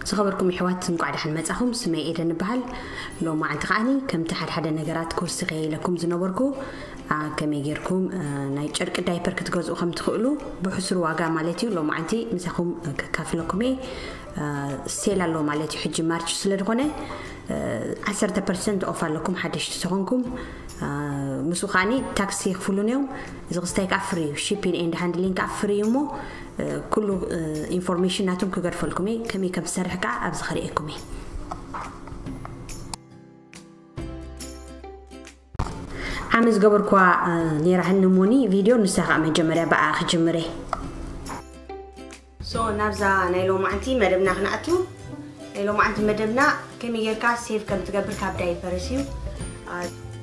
ዝኸበርኩም ይሕዋት፣ እንቋዕ ደሓን መጻኹም። ስመይ ኤደን እበሃል። ሎማዓንቲ ከዓኒ ከምቲ ሓድሓደ ነገራት ክውስኸ ኢለኩም ዝነበርኩ፣ ኣ፣ ከመይ ጌርኩም፣ እ፣ ናይ ጨርቂ ዳይፐር ክትገዝኡ ከም ትኽእሉ ብሕሱር ዋጋ ማለት እዩ። ሎማዓንቲ ምሳኹም ከካፍለኩም እየ። እ፣ ሴል ኣሎ ማለት እዩ። ሕጂ ማርች ስለ ዝኾነ፣ እ፣ ዓሰርተ ፐርሰንት ኦፍ ኣለኩም ሓደሽቲ ዝኾንኩም። እ፣ ምስኡ ከዓኒ ታክሲ ይኽፍሉን እዮም። እዚ ክስታይ ከኣ ፍሪ እዩ። ሺፒንግ ኤንድ ሃንድሊንግ ከኣ ፍሪ እዩ እሞ፣ እ፣ ኩሉ፣ እ፣ ኢንፎርሜሽን ናቶም ክገድፈልኩም እየ። ከመይ ከም ዝሰርሕ ከኣ ኣብዚ ከርእየኩም እየ። ዓሚ ዝገበርኩዋ፣ እ፣ ነይራ ሃኒ ሞኒ ቪድዮ፣ ንሳ ከኣ መጀመርያ ብኣ ክጅምር እየ። ሶ፣ ናብዛ ናይ ሎማዓንቲ መደብና ክንኣቱ። ናይ ሎማዓንቲ መደብና ከመይ ጌርካ ሴቭ ከም ትገብር ካብ ዳይፐርስ እዩ። ኣ፣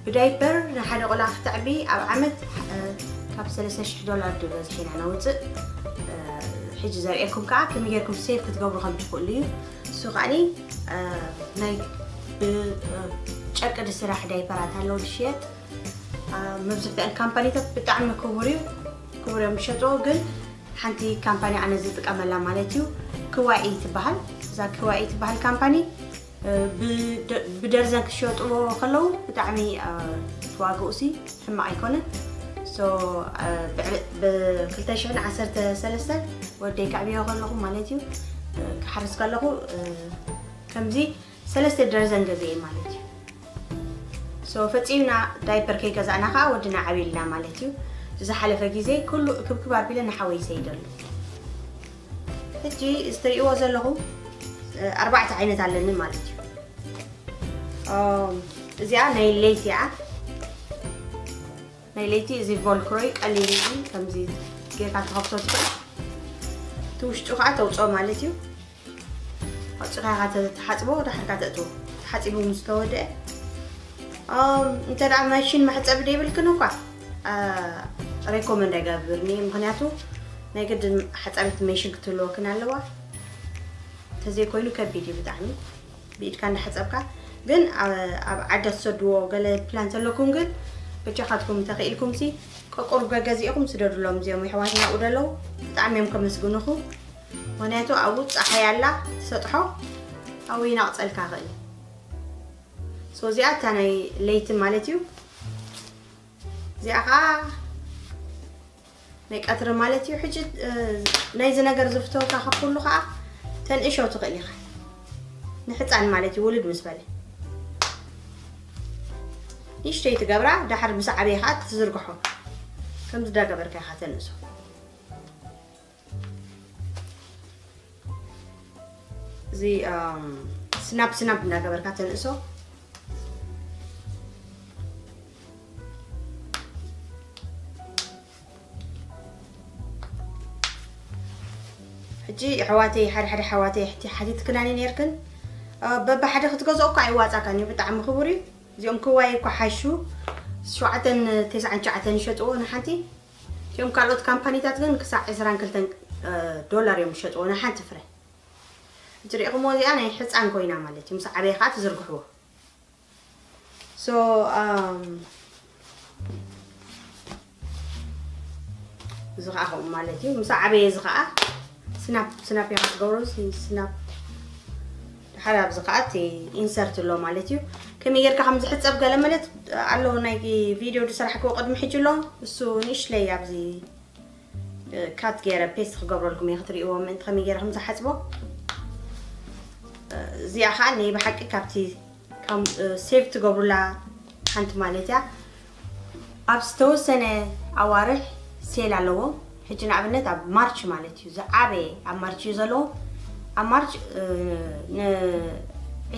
ብዳይፐር ንሓደ ቆልዓ ክተዕቢ ኣብ ዓመት፣ እ፣ ካብ ሰለስተ ሽሕ ዶላር ዝበዝሕ ኢና ነውፅእ። እ፣ ሕጂ ዘርእየኩም ከኣ ከመይ ጌርኩም ሴቭ ክትገብሩ ከም ትኽእሉ እዩ። እሱ ከዓኒ፣ እ፣ ናይ ብ-፣ እ፣ ጨርቂ ዝስራሕ ዳይፐራት ኣለዉ ዝሽየጥ። እ፣ መብዝሕትአን ካምፓኒታት ብጣዕሚ ክቡር እዩ፣ ክቡር እዮም ዝሸጥዎ። ግን ሓንቲ ካምፓኒ ኣነ ዝጥቀመላ ማለት እዩ፣ ክዋኢ ትበሃል። እዛ ክዋኢ ትበሃል ካምፓኒ፣ እ፣ ብደ-፣ ብደርዘን ክሸጥዎ ከለዉ ብጣዕሚ፣ እ፣ ዋግኡ ሲ ሕማቕ ኣይኮነን። ሶ፣ እ፣ ብዕለ-፣ ብ ክልተ ሽሕን ዓሰርተ ሰለስተን ወደይ ከዕብዮ ከለኹ ማለት እዩ፣ እ፣ ክሓርስ ከለኹ፣ እ፣ ከምዚ ሰለስተ ደርዘን ገዚኤ ማለት እዩ። ሶ፣ ፈጺምና ዳይፐር ከይገዛእና ከኣ ወድና ዓብልና ማለት እዩ። ዝሓለፈ ግዜ ኩሉ ክብክብ ኣቢለ ንሓወይ ይሰይደሉ። ሕጂ እዚ ትርእይዎ ዘለኹም፣ እ፣ ኣርባዕተ ዓይነት ኣለኒ ማለት እዩ። እ፣ እዚኣ ናይ ለይቲ እያ። ናይ ለይቲ እዚ ቮልክሮይ ቀሊል እዩ። ከምዚ ጌርካ ትኸፍቶ ትኽእል። እቲ ውሽጡ ከኣ ተውፅኦ ማለት እዩ። ኣውፂኻ ኢኻ ተ-፣ ትሓፅቦ፣ ድሓርካ ተእትዎ። ተሓፂቡ ምስ ተወደአ፣ እም፣ እንተ ደኣ ማሽን መሕፀቢ ደይብልክን እኳ፣ አ፣ ሬኮመንድ ኣይገብርን እየ። ምኽንያቱ ናይ ግድን ሓፃቢት ማሽን ክትህልወክን ኣለዋ። እንተዘይኮይኑ ከቢድ እዩ ብጣዕሚ። ብኢድካ እንዳሓፀብካ። ግን ኣ-፣ ኣብ ዓዲ ትሰድዎ ገለ ፕላን ዘለኩም ግን በጃኻትኩም እንተኽኢልኩም ሲ ቆቆር ገገዚእኹም ስደዱሎም። እዚኦም የሕዋትና ኣብኡ ደለዉ ብጣዕሚ እዮም ከመስግኑኹም። ምኽንያቱ ኣብኡ ፀሓይ ኣላ ትሰጥሖ፣ ኣብኡ ይነቕፀልካ ኽእል። ሶ እዚኣ እታ ናይ ለይቲ ማለት እዩ። እዚኣ ኸዓ ናይ ቀትሪ ማለት እዩ። ሕጂ፣ እ፣ ናይዚ ነገር ዝፍተወካ ካብ ኩሉ ኸዓ ተንእሾ ትኽእል ኢኻ። ንሕፃን ማለት እዩ፣ ውልድ ምስ በለ። ንእሽተይ ትገብራ፣ ዳሕር ምስ ዓበየ ኸዓ ትዝርግሖ። ከምዚ ዳገበርካ ኢኻ ተንእሶ። እዚ፣ እም፣ ስናፕ ስናፕ እንዳገበርካ ተንእሶ። ሕጂ ኣሕዋተይ፣ ሓደ ሓደ ኣሕዋተይ ሕቲ ሓቲትክናኒ ነይርክን፣ እ፣ በብሓደ ክትገዝኦ እኮ ኣይዋፃካን እዩ፣ ብጣዕሚ ክቡር እዩ። እዚኦም ክዋይ እኮ ሓሹ ሸውዓተን ተስዓን ትሽዓተን ይሸጥዎ ንሓንቲ። እዚኦም ካልኦት ካምፓኒታት ግን ክሳዕ ዕስራን ክልተን፣ እ፣ ዶላር እዮም ዝሸጥዎ ንሓንቲ ፍረ። እቲ ሪእኹሞ እዚኣ ናይ ሕፃን ኮይና ማለት እዩ። ምስ ዓበየ ከዓ ትዝርግሕዎ። ሶ፣ ኣም፣ እዚ ከዓ ከምኡ ማለት እዩ። ምስ ዓበየ እዚ ከዓ ስናፕ፣ ስናፕ እያ ክትገብሮ፣ ሲ-፣ ስናፕ። ድሓር ኣብዚ ከዓ እቲ ኢንሰርት ኣሎ ማለት እዩ። ከመይ ጌርካ ከም ዝሕፀብ ገለ መለት ኣሎ፣ ናይ ቪድዮ ዝሰራሕክዎ ቅድሚ ሕጂ ኣሎ። እሱ ንእሽለይ ኣብዚ ካት ገይረ ፔስት ክገብረልኩም እየ ክትርእይዎ ምእንቲ ከመይ ገይረ ከም ዝሓጽቦ። እዚኣ ኸዓ ናይ ብሓቂ ካብቲ ከም፣ እ፣ ሴቭ ትገብሩላ ሓንቲ ማለት እያ። ኣብ ዝተወሰነ ኣዋርሕ ሴል ኣለዎ። ሕጂ ንኣብነት ኣብ ማርች ማለት እዩ ዝዓበየ፣ ኣብ ማርች እዩ ዘለዎ። ኣብ ማርች፣ እ፣ ን-፣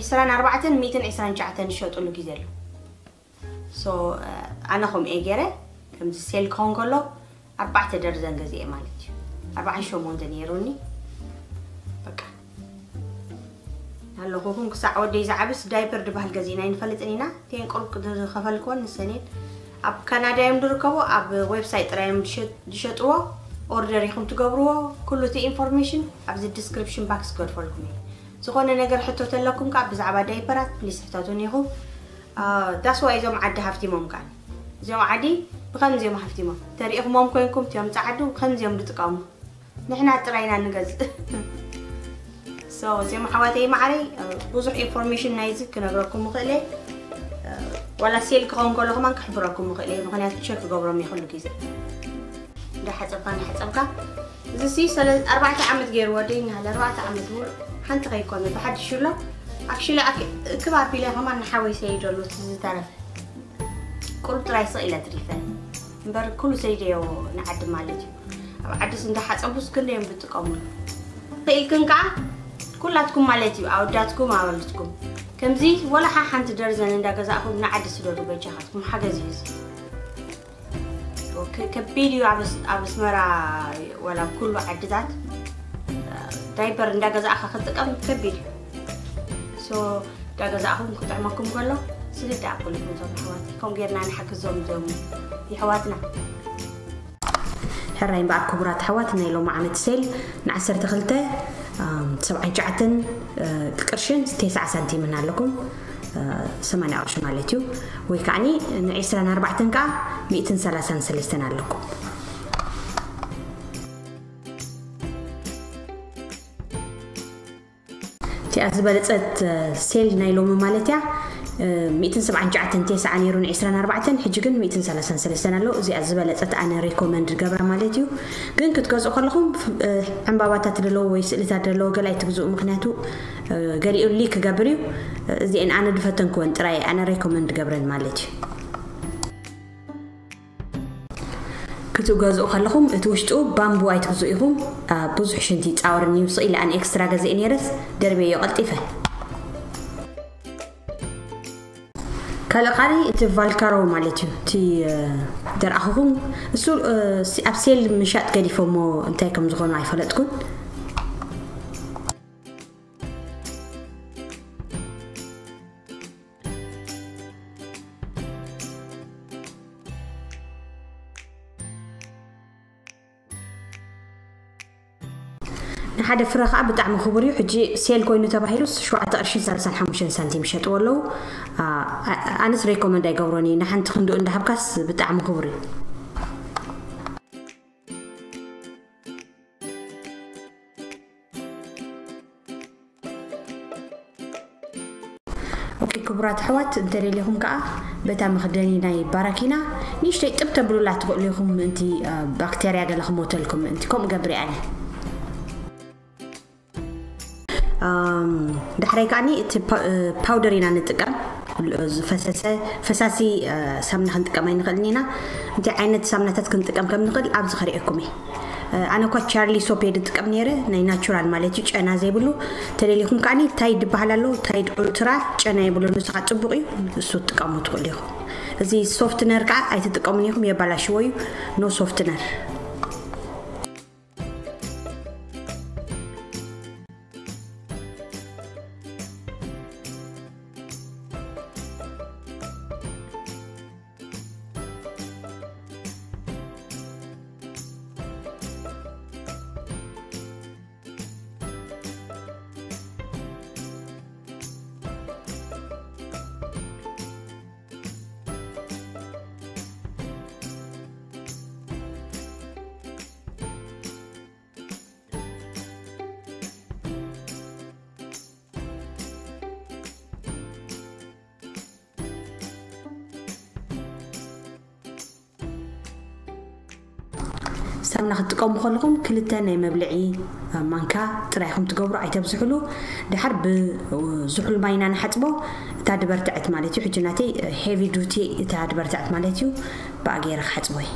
ዕስራን ኣርባዕተን ሚእትን ዕስራን ትሽዓተን ዝሸጥሉ ግዜ ኣሎ። ሶ፣ እ፣ ኣነ ከምኡ እየ ገይረ፣ ከምዚ ሴል ክኸውን ከሎ ኣርባዕተ ደርዘን ገዚኤ ማለት እዩ። ኣርባዓን ሸሞንተ ነይሩኒ። በቃ። ኣለኹኹም ክሳዕ ወደይ ዝዓብስ ዳይፐር ዝበሃል ገዚእና ኣይንፈልጥን ኢና። እተን ቁሩብ ዝኸፈልክወን ንሰን እየን። ኣብ ካናዳ እዮም ዝርከቡ፣ ኣብ ዌብሳይት ጥራይ እዮም ዝሸ-፣ ዝሸጥዎ። ኦርደር ኢኹም ትገብርዎ። ኩሉ እቲ ኢንፎርሜሽን ኣብዚ ዲስክሪፕሽን ባክስ ክገድፈልኩም እየ። ዝኾነ ነገር ሕቶ ተለኩም ከኣ ብዛዕባ ዳይፐራት ፕሊስ ሕተቱን ኢኹም። ኣ፣ that's why እዞም ዓዲ ሃፍቲሞም ከኣ። እዚኦም ዓዲ ብኸምዚኦም ሃፍቲሞም። ተሪእኹሞም ኮይንኩም እቲኦም ጻዓዱ ብኸምዚኦም ዝጥቀሙ። ንሕና ጥራይና ንገዝእ። ሶ፣ እዚኦም ኣሕዋተይ ማዕረይ ብዙሕ ኢንፎርሜሽን ናይዚ ክነግረኩም ምኽእል እየ። ዋላ ሴል ክኸውን ከሎ ከማን ክሕብረኩም ምኽእል እየ፣ ምኽንያቱ ቸክ ክገብሮም እየ ኩሉ ግዜ። እንዳሓፀብካ እንዳሓፀብካ እዚ ሲ ሰለ ኣርባዕተ ዓመት ገይሩ ወደይ እናሃለ ኣርባዕተ ዓመት ሙሉ ሓንቲ ከይኮነ ብሓድሽ ኣሎ። ኣክሽሊ እክብ ኣቢለ ከማን ንሓወይ ሰይደሉ ዝተረፈ ቁሩብ ጥራይ ስቕ ኢለ ትሪፈ እምበር ኩሉ ሰይደዮ ንዓዲ ማለት እዩ። ኣብ ዓድስ እንዳሓፀቡስ ክንደዮም ዝጥቀሙሉ። ክኢልክን ከዓ ኩላትኩም ማለት እዩ ኣወዳትኩም ኣዋልድኩም ከምዚ ወላ ሓ ሓንቲ ደርዘን እንዳገዛእኩም ንዓዲ ስደዱ በጃኻትኩም ሓገዝ እዩ እዚ። ከቢድ እዩ። ኣብ ኣስመራ ዋላ ኩሉ ዓድታት ዳይፐር እንዳገዛእካ ክትጥቀም ከቢድ እዩ። ሶ እንዳገዛእኹም ክጥዕመኩም ከሎ ስግድ ኣኩልኩም ዞም ኣሕዋት ከምኡ ጌርና ንሓግዞም ዞም ይሕዋትና። ሕራይ እምበኣር ክቡራት ኣሕዋት ናይ ሎም ዓመት ሴል ን12 79 ቅርሽን 90 ሳንቲምን ኣለኩም። 80 ቅርሺ ማለት እዩ። ወይ ከዓኒ ን24 ከዓ 133 ኣለኩም። እቲኣ ዝበለፀት ሴል ናይ ሎሚ ማለት እያ። 179 ነይሩ ን24፣ ሕጂ ግን 133 ኣሎ። እዚኣ ዝበለፀት ኣነ ሪኮመንድ ገብራ ማለት እዩ። ግን ክትገዝኡ ከለኹም ዕምባባታት ደለዎ ወይ ስእልታት ደለዎ ገለ ኣይትግዝኡ፣ ምክንያቱ ገሊኡ ሊክ ክገብር እዩ። እዚአን ኣነ ድፈተንክወን ጥራይ ኣነ ሪኮመንድ ገብረን ማለት እዩ። ክትገዝኡ ከለኹም እቲ ውሽጡ ባምቡ ኣይትግዝኡ ኢኹም። ብዙሕ ሽንቲ ይፃወርኒ እዩ ስቕ ኢለ ኣነ ኤክስትራ ገዚአ ነይረስ ደርብየዮ ቀልጢፈ። ካልእ ካሪ እቲ ቫልካሮ ማለት እዩ። እቲ ደርኣኹኹም እሱ ኣብ ሴል ምሻጥ ገዲፎሞ እንታይ ከም ዝኾኑ ኣይፈለጥኩን። ንሓደ ፍረ ከዓ ብጣዕሚ ክቡር እዩ። ሕጂ ሴል ኮይኑ ተባሂሉስ ሸውዓተ ቅርሽን ሰላሳን ሓሙሽተን ሳንቲም ይሸጥዎ ኣለዉ። ኣነስ ሬኮመንድ ኣይገብሮን እዩ። ንሓንቲ ክንድኡ እንዳሃብካስ ብጣዕሚ ክቡር እዩ። ኦኬ ክቡራት ኣሕዋት፣ እንተደሊኹም ከዓ በታ መኽደኒ ናይ ባራኪና ንእሽተይ ጥብ ተብሉላ ትኽእሉ ኢኹም፣ ምእንቲ ባክቴርያ ገለ ክሞተልኩም ምእንቲ። ከምኡ ገብር ኣነ። ዳሕራይ ከዓኒ እቲ ፓውደር ኢና ንጥቀም። ዝፈሰሰ ፈሳሲ ሳምና ክንጥቀም ኣይንኽእልን ኢና። እንታይ ዓይነት ሳምናታት ክንጥቀም ከም ንኽእል ኣብዚ ከርእየኩም እየ። ኣነ እኳ ቻርሊ ሶፕ እየ ዝጥቀም ነይረ፣ ናይ ናቹራል ማለት እዩ፣ ጨና ዘይብሉ። ተደሊኹም ከዓኒ ታይድ ዝበሃል ኣሎ፣ ታይድ ኡልትራ ጨና የብሉ፣ ንሱ ከዓ ፅቡቕ እዩ፣ እሱ ትጥቀሙ ትኽእሉ ኢኹም። እዚ ሶፍትነር ከዓ ኣይትጥቀሙን ኢኹም፣ የባላሽዎ እዩ። ኖ ሶፍትነር። ሳምና ክትጥቀሙ ከለኹም ክልተ ናይ መብልዒ ማንካ ጥራይ ኢኹም ትገብሩ፣ ኣይተብዝሕሉ። ድሓር ብዝሑል ማይና ንሓፅቦ። እታ ድበርትዐት ማለት እዩ። ሕጂ ናተይ ሄቪ ዱቲ እታ ድበርትዐት ማለት እዩ። ብኣ ገይረ ክሓፅቦ እየ።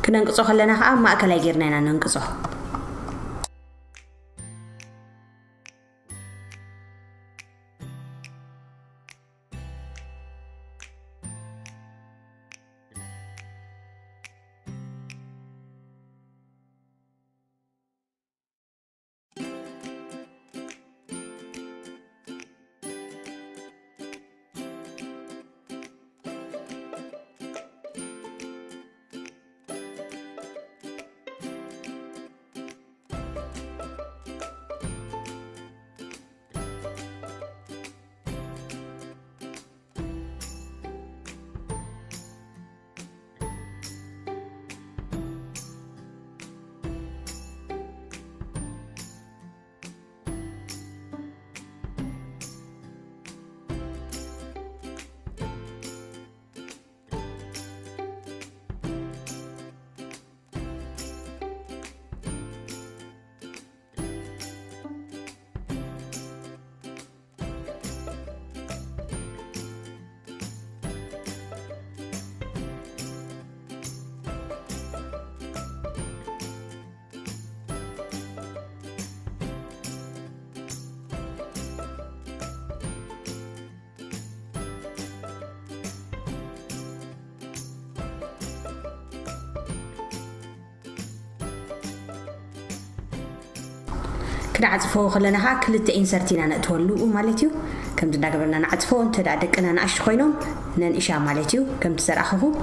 ክነንቅጾ ከለና ከዓ ማእከላይ ጌርና ኢና ነንቅጾ። ክንዓጽፎ ከለና ከዓ ክልተ ኢንሰርት ኢና ነእትወሉ ማለት እዩ። ከምዚ እንዳገበርና ንዓጽፎ። እንተ ደኣ ደቅና ንኣሽቱ ኮይኖም ነንእሻ ማለት እዩ። ከምቲ ዘርኣኹኹም፣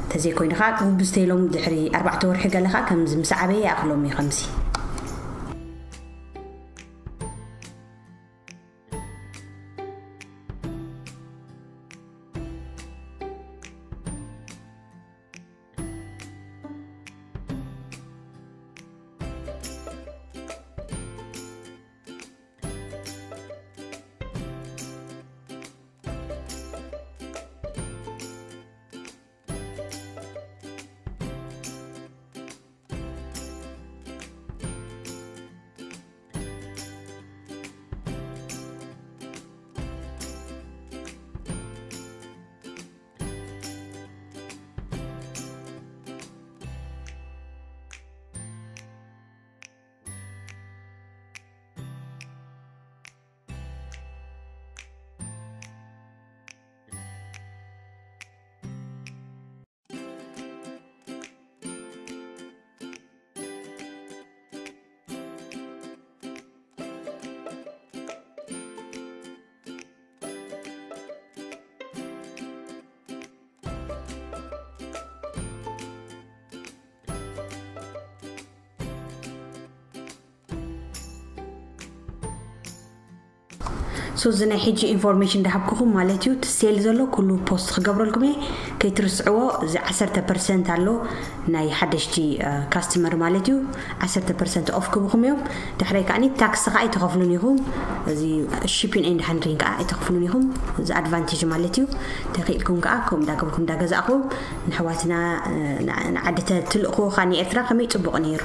እንተዘይኮይኑ ከዓ ውብዝተ ኢሎም ድሕሪ ኣርባዕተ ወርሒ ገለ ከዓ ከምዚ ምስ ዓበየ ይኣኽሎም እዩ ከምዚ። ሶ እዚ ናይ ሕጂ ኢንፎርሜሽን እንዳሃብኩኹም ማለት እዩ። እቲ ሴል ዘሎ ኩሉ ፖስት ክገብረልኩም እየ። ከይትርስዕዎ፣ እዚ ዓሰርተ ፐርሰንት ኣሎ ናይ ሓደሽቲ ካስተመር ማለት እዩ። ዓሰርተ ፐርሰንት ኦፍ ክብኹም እዮም። ዳሕራይ ከዓኒ ታክስ ከዓ ኣይትኸፍሉን ኢኹም። እዚ ሺፒን ኤንድ ሃንድሊንግ ከዓ ኣይትኸፍሉን ኢኹም። እዚ ኣድቫንቴጅ ማለት እዩ። ተኽኢልኩም ከዓ ከምኡ እንዳገበርኩም እንዳገዛእኹም ንሕዋትና ንዓዲ ትልእኽዎ ከዓ ንኤርትራ ከመይ ፅቡቕ ነይሩ።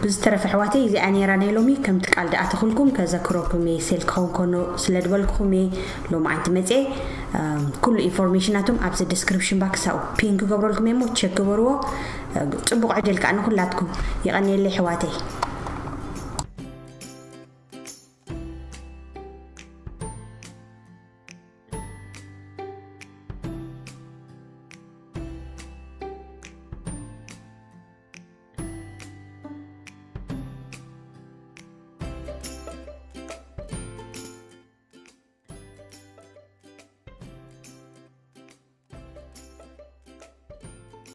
ብዝተረፈ ኣሕዋተይ፣ እዚኣ ነይራ ናይ ሎሚ። ከምቲ ቃል ደኣ ተኽልኩም ከዘክረኩም እየ፣ ሴል ክኸውን ከሎ ስለ ዝበልኩኹም እየ ሎሚ ዓንቲ መፅኤ። ኩሉ ኢንፎርሜሽናቶም ኣብዚ ዲስክሪፕሽን ባክስ ኣብኡ ፒን ክገብረልኩም እየ እሞ ቸክ ግበርዎ። ፅቡቕ ዕድል ከዓ ንኩላትኩም። ይቐንየለይ ኣሕዋተይ።